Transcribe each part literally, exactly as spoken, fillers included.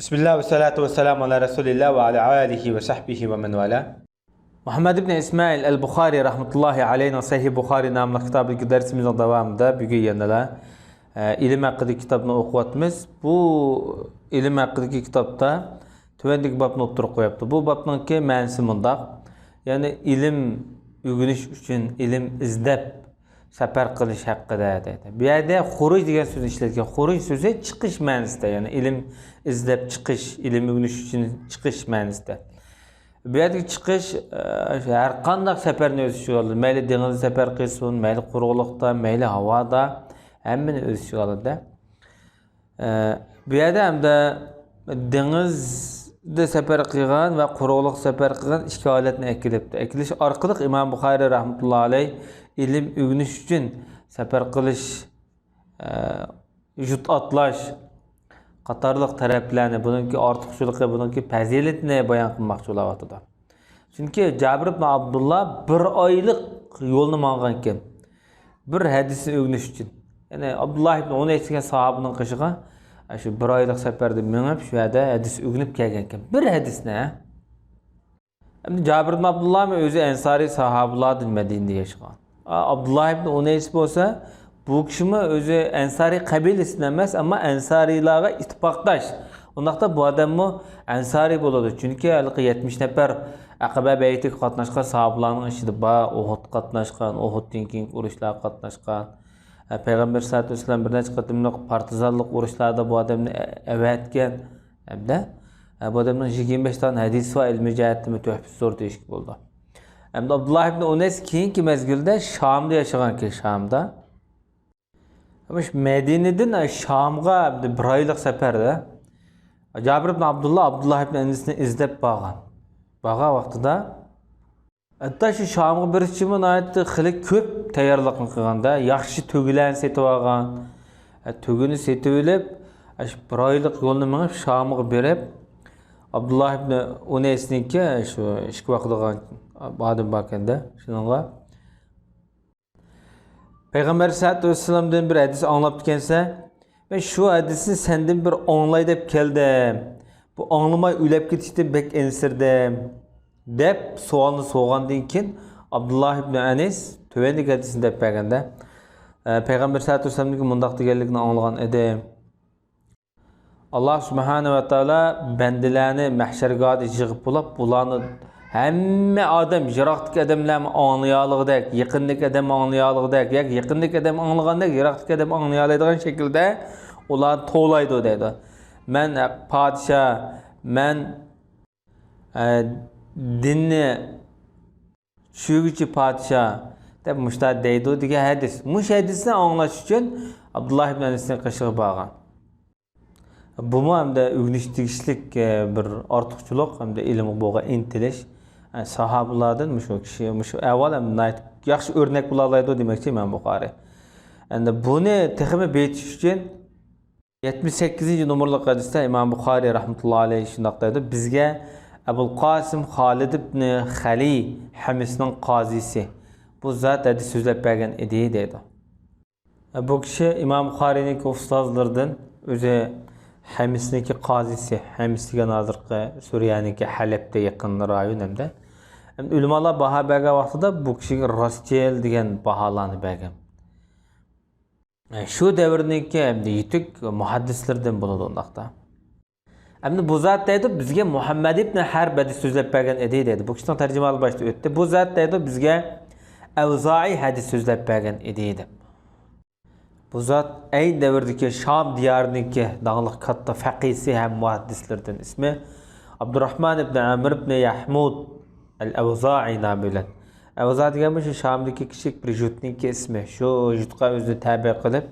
بىسمىللا ۋەسسالاتۇ ۋەسسالامۇ ئالا رەسۇلىللا ۋە ئالا ئالىھى ۋە سەھبىھى ۋە مەن ۋالا. مۇھەممەد ئىبن ئىسمائىل ئەل بۇخارى رەھمەتۇللاھى ئەلەيھىنىڭ سەھىھ بۇخارى ناملىق كىتابىدىكى دەرسىمىزنىڭ داۋامىدا بۈگۈن يەنىلا، ئە، ئىلىم ھەققىدىكى كىتابنى ئوقۇۋاتىمىز. بۇ ئىلىم ھەققىدىكى كىتابتا تۆۋەندىكى بابنى ئوتتۇرىغا قويۇپتۇ. بۇ بابنىڭكى مەنىسى مۇنداق. يەنى ئىلىم ئۆگىنىش ئۈچۈن ئىلىم ئىزدەپ سەپەر قىلىش ھەققىدە دەيدۇ. بۇ يەردە خۇرۇج دېگەن سۆزنى ئىشلەتكەن. خۇرۇج سۆزى چىقىش مەنىسىدە، يەنى ئىلىم ئىزدەپ چىقىش، ئىلىم ئۆگىنىش ئۈچۈن چىقىش مەنىسىدە. بۇ يەردىكى چىقىش، ئە، ھەر قانداق سەپەرنى ئۆز ئىچىگە ئالىدۇ. مەيلى دېڭىزدا سەپەر قىلسۇن، مەيلى قۇرۇقلۇقتا، مەيلى ھاۋادا، ھەممىنى ئۆز ئىچىگە ئالىدۇ. ئە، بۇ يەردە ھەمدە دېڭىزدا سەپەر قىلغان ۋە قۇرۇقلۇق سەپەر قىلغان ئىككى ھالەتنى ئەكېلىپتۇ. ئەكېلىش ئارقىلىق ئىمام بۇخارىي رەھمەتۇللا ئەلەيھ ئىلىم ئۆگىنىش ئۈچۈن سەپەر قىلىش، ئە، يۇرت ئاتلاش قاتارلىق تەرەپلەرنى، بۇنىڭكى ئارتۇقچىلىقى، بۇنىڭكى پەزىلىتىنى بايان قىلماقچى بولۇۋاتىدۇ. چۈنكى جابىر ئىبن ئابدۇللا بىر ئايلىق يولنى ماڭغانكەن. بىر ھەدىسنى ئۆگىنىش ئۈچۈن. يەنى ئابدۇللا ئىبن ئۇنەيس دېگەن ساھابىنىڭ قېشىغا، ئە، شۇ بىر ئايلىق سەپەردە مېڭىپ، شۇ يەردە ھەدىس ئۆگىنىپ كەلگەنكەن. بىر ھەدىسنى، ھە؟ ئەمدى جابىر ئىبن ئابدۇللامۇ ئۆزى ئەنسارىي ساھابىلاردىن مەدىنىدە ياشىغان. ئا، ئابدۇللا ئىبن ئۇنەيس بولسا، بۇ كىشىمۇ ئۆزى ئەنسارىي قەبىلىسىدىن ئەمەس، ئەمما ئەنسارىيلارغا ئىتتىپاقداش. ئۇنداقتا بۇ ئادەممۇ ئەنسارىي بولىدۇ. چۈنكى ھېلىقى يەتمىش نەپەر ئەقەبە بەيئىتىگە قاتناشقان ساھابىلارنىڭ ئىچىدە بار، ئۇھۇد قاتناشقان، ئۇھۇدتىن كېيىنكى ئۇرۇشلارغا قاتناشقان. ئە، پەيغەمبەر سەللەللاھۇ ئەلەيھى ۋەسەللەم بىر نەچچە قېتىملىق پارتىزانلىق ئۇرۇشلاردا بۇ ئادەمنى ئە-، ئەۋەتكەن. ھەمدە، ئە، بۇ ئادەمنىڭ يىگىرمە بەش دانە ھەدىسى بار، ئىلمىي جەھەتتىمۇ تۆھپىسى زور دېيىشكە بولىدۇ. ئەمدى ئابدۇللا ئىبن ئۇنەيس كېيىنكى مەزگىلدە شامدا ياشىغانكەن، شامدا. ئەمما شۇ مەدىنىدىن شامغا بىر ئايلىق سەپەردە جابىر ئىبن ئابدۇللا، ئابدۇللا ئىبن ئەنەسنى ئىزدەپ بارغان. بارغان ۋاقتىدا، ھەتتا شۇ شامغا بېرىشىمۇ ناھايىتى خېلى كۆپ تەييارلىقنى قىلغاندا، ياخشى تۆگىلەرنى سېتىۋالغان. تۆگىنى سېتىۋېلىپ، شۇ بىر ئايلىق يولنى مېڭىپ، شامغا بېرىپ، ئابدۇللا ئىبن ئۇنەيسنىڭكى، شۇ ئىشىك باقىدىغان ئادەم باركەندە، شۇنىڭغا، پەيغەمبەر سەللەللاھۇ ئەلەيھى ۋەسەللەمدىن بىر ھەدىس ئاڭلاپتىكەنسەن، مەن شۇ ھەدىسنى سەندىن بىر ئاڭلاي دەپ كەلدىم. بۇ ئاڭلىماي ئۆلۈپ كېتىشتىن بەك ئەنسىرىدىم، دەپ سوئالنى سورىغاندىن كېيىن، ئابدۇللا ئىبن ئەنەس تۆۋەندىكى ھەدىسنى دەپ بەرگەندە، ئە، پەيغەمبەر سەللەللاھۇ ئەلەيھى ۋەسەللەمدىكى مۇنداق دېگەنلىكىنى ئاڭلىغان ئىدىم. ئاللا سۇبھانەھۇ ۋە تائالا بەندىلەرنى مەھشەرگاھىدا يىغىپ بولاپ، بۇلارنى ھەممە ئادەم، يىراقتىكى ئادەملەرمۇ ئاڭلىيالىغۇدەك، يېقىندىكى ئادەم ئاڭلىيالىغۇدەك، ياكى يېقىندىكى ئادەم ئاڭلىغاندەك، يىراقتىكى ئادەم ئاڭلىيالايدىغان شەكىلدە ئۇلارنى توۋلايدۇ دەيدۇ. مەن پادىشاھ، مەن، ئە، دىننى چۈشۈرگۈچى پادىشاھ دەپ مۇشۇنداق دەيدۇ دېگەن ھەدىس. مۇشۇ ھەدىسنى ئاڭلاش ئۈچۈن ئابدۇللا ئىبن ئەنەسنىڭ قېشىغا بارغان. بۇمۇ ھەمدە ئۆگىنىش تېگىشلىك، ئە، بىر ئارتۇقچىلىق ھەمدە ئىلىمغا بولغان ئىنتىلىش. ئە، ساھابىلاردىن مۇشۇ كىشى، مۇشۇ ئەھۋال ھەم ناھايىتى ياخشى ئۆرنەك بولالايدۇ دېمەكچى ئىمام بۇخارىي. ئەمدى بۇنى تېخىمۇ بېيىتىش ئۈچۈن، يەتمىش سەككىزىنچى نومۇرلۇق ھەدىستە ئىمام بۇخارىي رەھمەتۇللا ئەلەيھ شۇنداق دەيدۇ، بىزگە ئەبۇل قاسىم خالىد ئىبنى خەلى ھەمسنىڭ قازىسى بۇ زات ھەدىس سۆزلەپ بەرگەن ئىدى دەيدۇ. بۇ كىشى ئىمام بۇخارىينىڭكى ئۇستازلىرىدىن، ئۆزى ھەمسنىڭكى قازىسى، ھەمس دېگەن ھازىرقى سۈرىيەنىڭكى ھەلەبكە يېقىن رايون ھەمدە ئۆلىمالار باھا بەرگەن ۋاقتىدا بۇ كىشىگە راستچىل دېگەن باھالارنى بەرگەن. شۇ دەۋرنىڭكى ھەمدە يېتۈك مۇھەددىسلىرىدىن بولىدۇ ئۇنداقتا. ئەمدى بۇ زات دەيدۇ، بىزگە مۇھەممەد ئىبنى ھەرب ھەدىس سۆزلەپ بەرگەن ئىدى دەيدۇ. بۇ كىشىنىڭ تەرجىمىھالى باشتا ئۆتتى. بۇ زات دەيدۇ، بىزگە ئەۋزائىي ھەدىس سۆزلەپ بەرگەن ئىدى دەپ. بۇ زات ئەينى دەۋردىكى شام دىيارىنىڭكى داڭلىق كاتتا فەقىھسى ھەم مۇھەددىسلىرىدىن، ئىسمى ئابدۇراھمان ئىبنى ئەمر ئىبنى يەھمۇد ئەل ئەۋزائىي نامى بىلەن. ئەۋزا دېگەن بۇ شۇ شامدىكى كىچىك بىر يۇرتنىڭكى ئىسمى. شۇ يۇرتقا ئۆزىنى تەبىئە قىلىپ،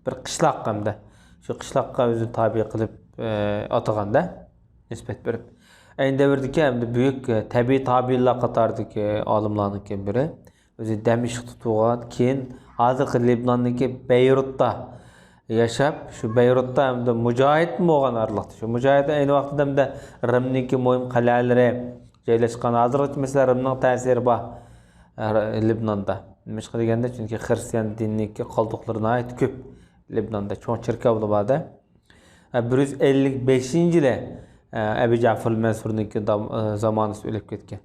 بىر قىشلاق ھەمدە شۇ قىشلاققا ئۆزىنى تابىئە قىلىپ، ئە، ئاتىغاندا نىسبەت بېرىپ. ئەينى دەۋردىكى ھەمدە بۈيۈك، ئە، تەبىئىي تابىئىنلار قاتارىدىكى ئالىملارنىڭكى بىرى. ئۆزى دەمىشقتا تۇغۇلغان، كېيىن ھازىرقى لېبناندىكى بەيرۇتتا ياشاپ، شۇ بەيرۇتتا ھەمدە مۇجاھىدمۇ بولغان ئارىلىقتا. شۇ مۇجاھىد ئەينى ۋاقتىدا ھەمدە رىمنىڭكى مۇھىم قەلئەلىرى جايلاشقان. ھازىرغىچە مەسىلەن رىمنىڭ تەسىرى بار، ئە، لېبناندا. نېمىشقا دېگەندە، چۈنكى خىرىستىيان دىنىنىڭكى قالدۇقلىرى ناھايىتى كۆپ لېبناندا، چوڭ چېركاۋلار بار-دە. ھە، بىر يۈز ئەللىك بەشىنچى يىلى، ئە، ئەبۇ جەفەر مەنسۇرنىڭكى دام-، ئە، زامانىسىدا ئۆلۈپ كەتكەن.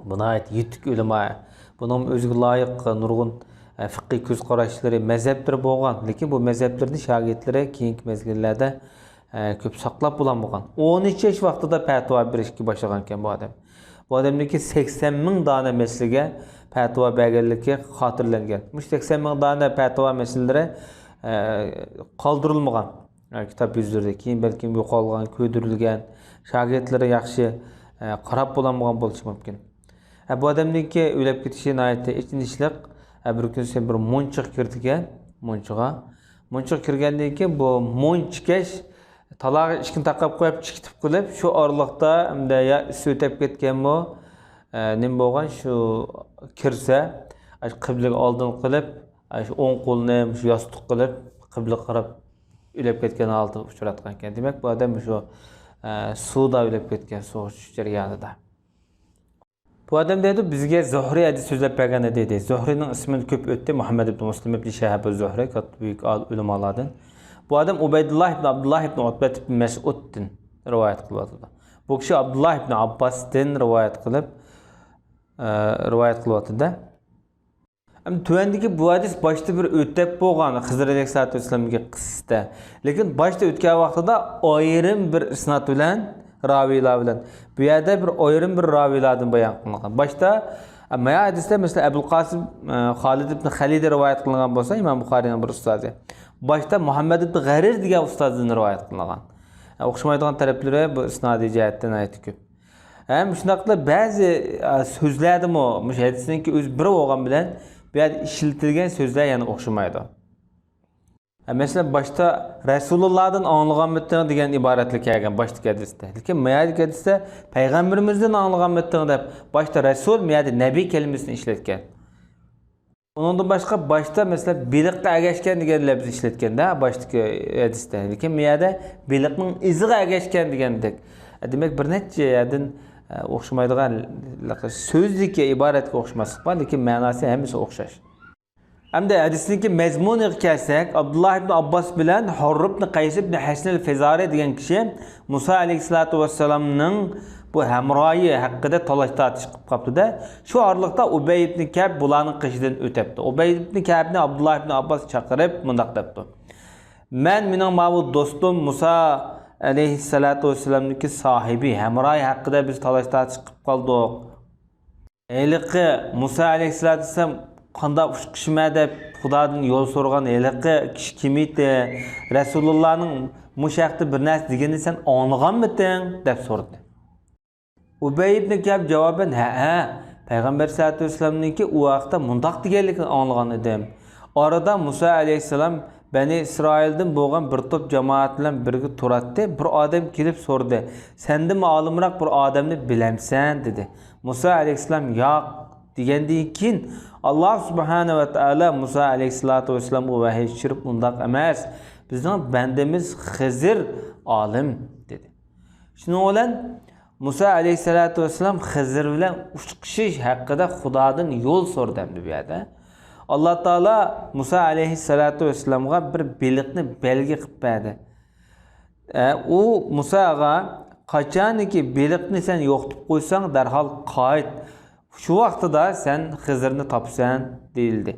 بۇ ناھايىتى يېتىك ئۆلىما. بۇنىڭ ئۆزىگە لايىق نۇرغۇن، ئە، فىقھىي كۆز قاراشلىرى، مەزھەپلىرى بولغان. لېكىن بۇ مەزھەپلىرىنى شاگىرتلىرى كېيىنكى مەزگىللەردە، ئە، كۆپ ساقلاپ بولالمىغان. ئون ئۈچ ياش ۋاقتىدا پەتىۋا بېرىشكە باشلىغانىكەن بۇ ئادەم. بۇ ئادەمنىڭكى سەكسەن مىڭ دانە مەسىلىگە پەتىۋا بەرگەنلىكى خاتىرىلەنگەن. مۇشۇ سەكسەن مىڭ دانە پەتىۋا مەسىلىلىرى، ئە، قالدۇرۇلمىغان. ئە، كىتاب يۈزلىرىدە. كېيىن بەلكىم يوقالغان، كۆيدۈرۈلگەن، شاگىرتلىرى ياخشى، ئە، قاراپ بولالمىغان بولۇشى مۇمكىن. ئە، بۇ ئادەمنىڭكى ئۆلۈپ كېتىشى ناھايىتى ئېچىنىشلىق. ئە، بىر كۈنى سەن بىر مۇنچىغا كىردىكەن، مۇنچىغا. مۇنچىغا كىرگەندىن كېيىن بۇ مۇنچىكەش تالاغا ئىشىكنى تاقاپ قويۇپ، چىقىپ قېلىپ، شۇ ئارىلىقتا ئەمدى يا ئىسسىق ئۆتەپ كەتكەنمۇ، ئە، نېمە بولغان، شۇ كىرسە، ئاشۇ قىبلىگە ئالدىن قىلىپ، ئاشۇ ئوڭ قولىنى مۇشۇ ياستۇق قىلىپ، قىبلىگە قاراپ ئۆلۈپ كەتكەن ھالىتىگە ئۇچراتقان ئىكەن. دېمەك، بۇ ئادەم مۇشۇ، ئە، سۇدا ئۆلۈپ كەتكەن، سۇغا چۈشۈش جەريانىدا. بۇ ئادەم دەيدۇ، بىزگە زۇھرى ھەدىس سۆزلەپ بەرگەن ئىدى، دەيدۇ. زۇھرىنىڭ ئىسمىنى كۆپ ئۆتتى، مۇھەممەد ئىبن مۇسلىم ئىبن شىھاب زۇھرى، كاتتا بۈيۈك ئال-، ئۆلىمالاردىن. بۇ ئادەم ئۇبەيدۇللا ئىبن ئابدۇللا ئىبن ئۇتبەت ئىبن مەسئۇدتىن رىۋايەت قىلىۋاتىدۇ. بۇ كىشى ئابدۇللا ئىبن ئابباستىن رىۋايەت قىلىپ، ئە، رىۋايەت قىلىۋاتىدۇ. ئەمدى تۆۋەندىكى بۇ ھەدىس باشتا بىر ئۆتەپ بولغان خىزىر ئەلەيھىسسالاتۇ ۋەسسالامدىكى قىسسىدە. لېكىن باشتا ئۆتكەن ۋاقتىدا ئايرىم بىر ئىسناد بىلەن، راۋىيلار بىلەن. بۇ يەردە بىر ئايرىم بىر راۋىيلاردىن بايان قىلىنغان. باشتا، ئە، مايا ھەدىستە، مەسىلەن، ئەبۇل قاسىم، ئە، خالىد ئىبن خەلىدى رىۋايەت قىلىنغان بولسا، ئىمام بۇخارىنىڭ بىر ئۇستازى. باشتا مۇھەممەد ئىبن غەرىر دېگەن ئۇستازدىن رىۋايەت قىلىنغان. ئە، ئوخشىمايدىغان تەرەپلىرى بۇ ئىسنادىي جەھەتتىن ناھايىتى كۆپ. ھەم شۇنداقلا بەزى، ئە، سۆزلەردىمۇ مۇشۇ ھەدىسنىڭكى ئۆزى بىر بولغان بىلەن، بۇ يەردە ئىشلىتىلگەن سۆزلەر يەنە ئوخشىمايدۇ. ئە، مەسىلەن، باشتا رەسۇلۇللادىن ئاڭلىغانمىتىڭ دېگەن ئىبارەتلا كەلگەن باشتىكى ھەدىستە. لېكىن ما يەردىكى ھەدىستە پەيغەمبىرىمىزدىن ئاڭلىغانمىتىڭ دەپ، باشتا رەسۇل، ما يەردە نەبىي كەلىمىسىنى ئىشلەتكەن. ئۇنىڭدىن باشقا، باشتا، مەسىلەن، بېلىققا ئەگەشكەن دېگەن لەپزنى ئىشلەتكەندە، باشتىكى ھەدىستە. لېكىن بۇ يەردە بېلىقنىڭ ئىزىغا ئەگەشكەن دېگەندەك. دېمەك، بىر نەچچە يەردىن، ئە، ئوخشىمايدىغان، سۆزدىكى ئىبارەتكە ئوخشىماسلىق بار، لېكىن مەناسى ھەممىسى ئوخشاش. ئەمدى ھەدىسنىڭكى مەزمۇنىغا كەلسەك، ئابدۇللا ئىبن ئابباس بىلەن ھۇرر ئىبن قەيس ئىبن ھەسنىل فىزارى دېگەن كىشى مۇسا ئەلەيھىسسالاتۇ ۋەسسالامنىڭ بۇ ھەمراھى ھەققىدە تالاش-تارتىش قىلىپ قاپتۇ-دە، شۇ ئارىلىقتا ئۇبەي ئىبن كەب بۇلارنىڭ قېشىدىن ئۆتەپتۇ. ئۇبەي ئىبن كەبنى ئابدۇللا ئىبن ئابباس چاقىرىپ مۇنداق دەپتۇ، مەن مېنىڭ ماۋۇ دوستۇم مۇسا ئەلەيھىسسالاتۇ ۋەسسالامنىڭكى ساھىبى، ھەمراھى ھەققىدە بىز تالاش-تارتىش قىلىپ قالدۇق. ھېلىقى مۇسا ئەلەيھىسسالاتۇ ۋەسسالام قانداق ئۇچقۇچىمەن دەپ خۇدادىن يول سورىغان ھېلىقى كىشى كىم ئىدى؟ رەسۇلۇللانىڭ مۇشۇ ھەقتە بىر نەرسە دېگىنىنى سەن ئاڭلىغانمىدىڭ؟ دەپ سورىدى. ئۇبەي ئىبن كەب جاۋابەن، ھەئە، پەيغەمبەر سەللەللاھۇ ئەلەيھى ۋەسەللەمنىڭكى ئۇ ھەقتە مۇنداق دېگەنلىكىنى ئاڭلىغان ئىدىم. ئارىدا مۇسا ئەلەيھىسسالام بەنى ئىسرائىلدىن بولغان بىر توپ جامائەت بىلەن بىرگە تۇراتتى. بىر ئادەم كېلىپ سورىدى، سەندىنمۇ ئالىمراق بىر ئادەمنى بىلەمسەن؟ دېدى. مۇسا ئەلەيھىسسالام، ياق، دېگەندىن كېيىن، ئاللا سۇبھانەھۇ ۋە تائالا مۇسا ئەلەيھىسسالاتۇ ۋەسسالامغا ۋەھىي چۈشۈرۈپ، ئۇنداق ئەمەس، بىزنىڭ بەندىمىز خىزىر ئالىم، دېدى. شۇنىڭ بىلەن مۇسا ئەلەيھىسسالاتۇ ۋەسسالام خىزىر بىلەن ئۇچقۇچىش ھەققىدە خۇدادىن يول سورىدى ئەمدى بۇ يەردە. ئاللا تائالا مۇسا ئەلەيھىسسالاتۇ ۋەسسالامغا بىر بېلىقنى بەلگە قىلىپ بەردى. ئە، ئۇ مۇساغا، قاچانكى بېلىقنى سەن يوقىتىپ قويساڭ، دەرھال قايت. شۇ ۋاقتىدا سەن خىزىرنى تاپىسەن، دېيىلدى.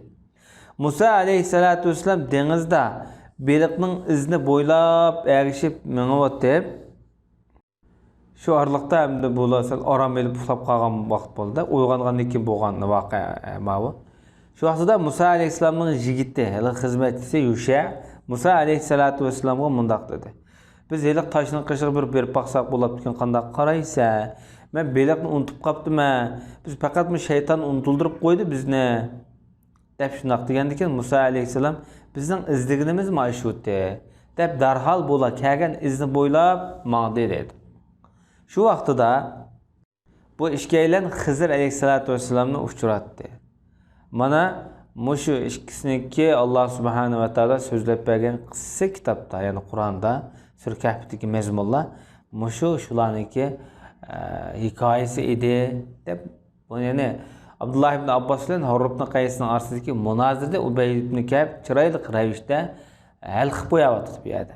مۇسا ئەلەيھىسسالاتۇ ۋەسسالام دېڭىزدا بېلىقنىڭ ئىزىنى بويلاپ ئەگىشىپ مېڭىۋاتىپ، شۇ ئارىلىقتا ئەمدى بۇلار سەل ئارام ئېلىپ ئۇخلاپ قالغان ۋاقىت بولدى. ئويغانغاندىن كېيىن بولغان ۋەقە، ئە، ماۋۇ. شۇ ۋاقتىدا مۇسا ئەلەيھىسسالامنىڭ يىگىتى، ھېلىقى خىزمەتچىسى يۇشە مۇسا ئەلەيھىسسالاتۇ ۋەسسالامغا مۇنداق دېدى، بىز ھېلىقى تاشنىڭ قېشىغا بىر بېرىپ باقساق بولامدىكىن، قانداق قارايسەن؟ مەن بېلىقنى ئۇنتۇپ قاپتىمەن. بىز پەقەت مۇشۇ شەيتان ئۇنتۇلدۇرۇپ قويدى بىزنى. دەپ شۇنداق دېگەندىكىن، مۇسا ئەلەيھىسسالام، بىزنىڭ ئىزدىگىنىمىز مانا شۇتى، دەپ دەرھال بۇلار كەلگەن ئىزنى بويلاپ ماڭدى، دەيدۇ. شۇ ۋاقتىدا بۇ ئىككىيلەن خىزىر ئەلەيھىسسالاتۇ ۋەسسالامنى ئۇچراتتى. مانا مۇشۇ ئىككىسىنىڭكى ئاللا سۇبھانەھۇ ۋە تائالا سۆزلەپ بەرگەن قىسسە كىتابتا، يەنى قۇرئاندا، سۈرە كەھفتىكى مەزمۇنلار مۇشۇ شۇلارنىڭكى، ئە، ھېكايىسى ئىدى، دەپ بۇ، يەنى ئابدۇللا ئىبن ئابباس بىلەن ھۇرر ئىبن قەيسنىڭ ئارىسىدىكى مۇنازىرىدە ئۇبەي ئىبن كەب چىرايلىق رەۋىشتە ھەل قىلىپ قويۇۋاتىدۇ بۇ يەردە.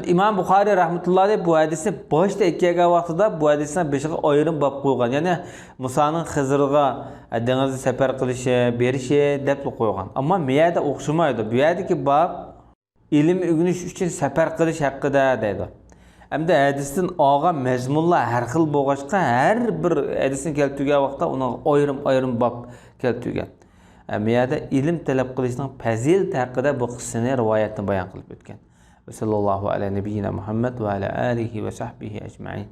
ئىمام بۇخارىي رەھمەتۇللاھى ئەلەيھ بۇ ھەدىسنى باشتا ئېيتىپ كەلگەن ۋاقتىدا بۇ ھەدىسنىڭ بېشىغا ئايرىم باب قويغان. يەنى مۇسانىڭ خىزىرغا، ئە، دېڭىزدا سەپەر قىلىشى، بېرىشى دەپلا قويغان. ئەمما بۇ يەردە ئوخشىمايدۇ. بۇ يەردىكى باب ئىلىم ئۆگىنىش ئۈچۈن سەپەر قىلىش ھەققىدە دەيدۇ. ئەمدى ھەدىستىن ئالغان مەزمۇنلار ھەر خىل بولغاچقا، ھەر بىر ھەدىسنى كەلتۈرگەن ۋاقىتتا ئۇنىڭغا ئايرىم-ئايرىم باب كەلتۈرگەن. ئە، بۇ يەردە ئىلىم تەلەپ قىلىشنىڭ پەزىلىتى ھەققىدە بۇ قىسسىنى، رىۋايەتنى بايان قىلىپ ئۆتكەن. ۋەسەللاللاھۇ ئەلە نەبىييىنا مۇھەممەد ۋە ئەلە ئالىھى ۋە سەھبىھى ئەجمەئىن.